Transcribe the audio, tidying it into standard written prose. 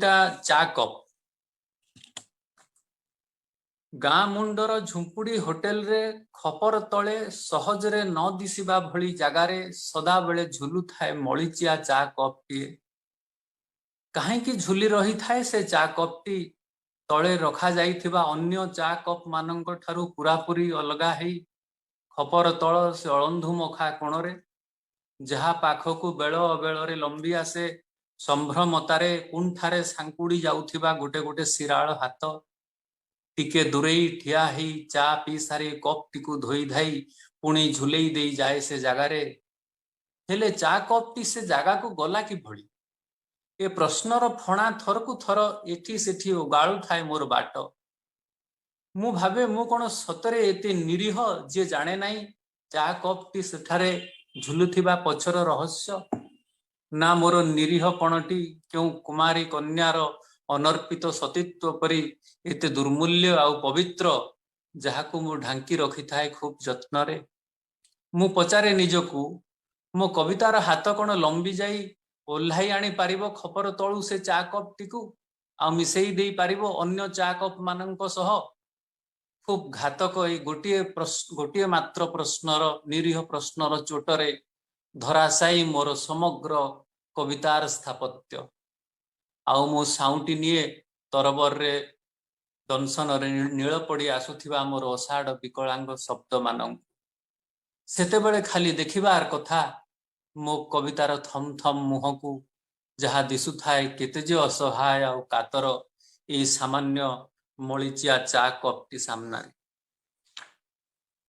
ଚା କପ୍। ଗାଁ ମୁଣ୍ଡର ଝୁମ୍ପୁଡ଼ି ହୋଟେଲରେ ଖପର ତଳେ ସହଜରେ ନ ଦିଶିବା ଭଳି ଜାଗାରେ ସଦାବେଳେ ଝୁଲୁଥାଏ ମଳିଚିଆ ଚା କପ୍ଟିଏ। କାହିଁକି ଝୁଲି ରହିଥାଏ ସେ ଚା କପ୍ଟି, ତଳେ ରଖାଯାଇଥିବା ଅନ୍ୟ ଚା କପ୍ମାନଙ୍କ ଠାରୁ ପୂରାପୂରି ଅଲଗା ହେଇ, ଖପର ତଳ ସେ ଅଳନ୍ଧୁମଖା କୋଣରେ, ଯାହା ପାଖକୁ ବେଳ ଅବେଳରେ ଲମ୍ବି ଆସେ ସମ୍ଭ୍ରମତାରେ କୁଣ୍ଠାରେ ସାଙ୍କୁଡ଼ି ଯାଉଥିବା ଗୋଟେ ଗୋଟେ ଶିରାଳ ହାତ? ଟିକେ ଦୂରେଇ ଠିଆ ହେଇ ଚା ପିଇସାରି କପ୍ଟିକୁ ଧୋଇଧାଇ ପୁଣି ଝୁଲେଇ ଦେଇ ଯାଏ ସେ ଜାଗାରେ। ହେଲେ ଚା କପ୍ଟି ସେ ଜାଗାକୁ ଗଲା କିଭଳି? ଏ ପ୍ରଶ୍ନର ଫଣା ଥରକୁ ଥର ଏଠି ସେଠି ଓଗାଳୁଥାଏ ମୋର ବାଟ। ମୁଁ ଭାବେ, ମୁଁ କଣ ସତରେ ଏତେ ନିରୀହ, ଯିଏ ଜାଣେ ନାହିଁ ଚା କପ୍ଟି ସେଠାରେ ଝୁଲୁଥିବା ପଛର ରହସ୍ୟ? ନା ମୋର ନିରୀହପଣଟି କେଉଁ କୁମାରୀ କନ୍ୟାର ଅନର୍ପିତ ସତୀତ୍ୱ ପରି ଏତେ ଦୁର୍ମୂଲ୍ୟ ଆଉ ପବିତ୍ର, ଯାହାକୁ ମୁଁ ଢାଙ୍କି ରଖିଥାଏ ଖୁବ୍ ଯତ୍ନରେ? ମୁଁ ପଚାରେ ନିଜକୁ, ମୋ କବିତାର ହାତ କଣ ଲମ୍ବି ଯାଇ ଓହ୍ଲାଇ ଆଣି ପାରିବ ଖପର ତଳୁ ସେ ଚା କପ୍ଟିକୁ, ଆଉ ମିଶେଇ ଦେଇ ପାରିବ ଅନ୍ୟ ଚା କପ୍ ମାନଙ୍କ ସହ? ଖୁବ୍ ଘାତକ ଏଇ ଗୋଟିଏ ମାତ୍ର ପ୍ରଶ୍ନର, ନିରୀହ ପ୍ରଶ୍ନର ଚୋଟରେ ଧରାଶାୟୀ ମୋର ସମଗ୍ର କବିତାର ସ୍ଥାପତ୍ୟ। ଆଉ ମୁଁ ସାଉଁଟି ନିଏ ତରବରରେ ଦଂଶନରେ ନୀଳ ପଡ଼ି ଆସୁଥିବା ମୋର ଅଷାଢ଼ ବିକଳାଙ୍ଗ ଶବ୍ଦମାନଙ୍କୁ। ସେତେବେଳେ ଖାଲି ଦେଖିବାର କଥା ମୋ କବିତାର ଥମ୍ ଥମ୍ ମୁହଁକୁ, ଯାହା ଦିଶୁଥାଏ କେତେ ଯେ ଅସହାୟ ଆଉ କାତର ଏଇ ସାମାନ୍ୟ ମଳିଚିଆ ଚା କପ୍ଟି ସାମ୍ନାରେ।